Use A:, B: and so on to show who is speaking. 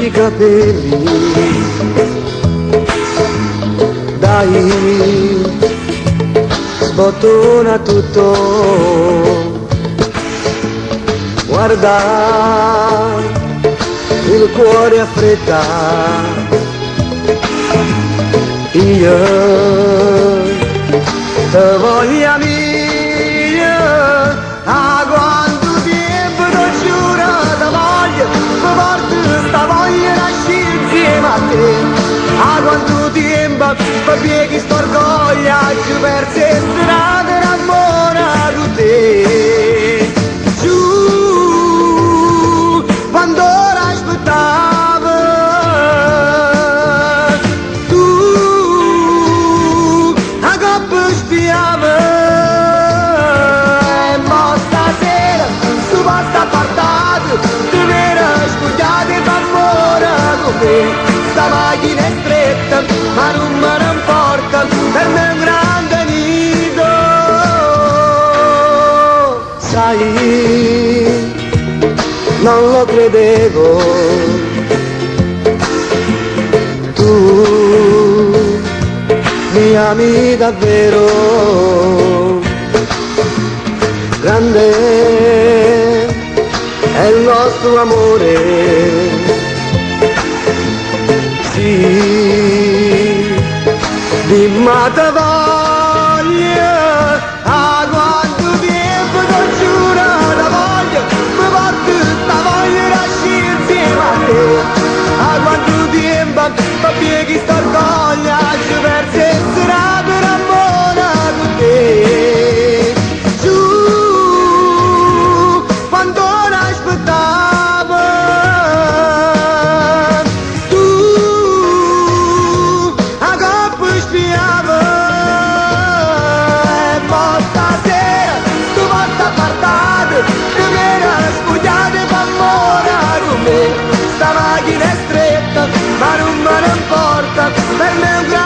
A: I capelli. Dai, sbottona tutto. Guarda, il cuore ha fretta. Io te voglio mia, a quanto tempo ti giuro te voglio, mi porto sta voglia nascere insieme a te. A quanto tempo mi pieghi sto orgoglio, ci persi e strada d'amore con te. Giù, quando aspettavo, tu a coppa spiava e mo stasera su posto appartato ti vera spogliato e amore con me. Sta macchina è stretta ma non me ne importa, per me è un grande nido. Sai, non lo credevo, tu mi ami davvero, grande è il nostro amore, sì, dimmi te voglio, a quanto tempo ti giuro te voglio, mi porto sta voglia nascere insieme a te. A quanto tempo mi pieghi sto orgoglio, ci persi e strada d'amore con te. Giù, quando aspettavo, tu a coppa spiava e mo stasera sto posto appartato ti vera spogliato e amore con me. Sta macchina è stretta ma non me ne importa, per me è un grande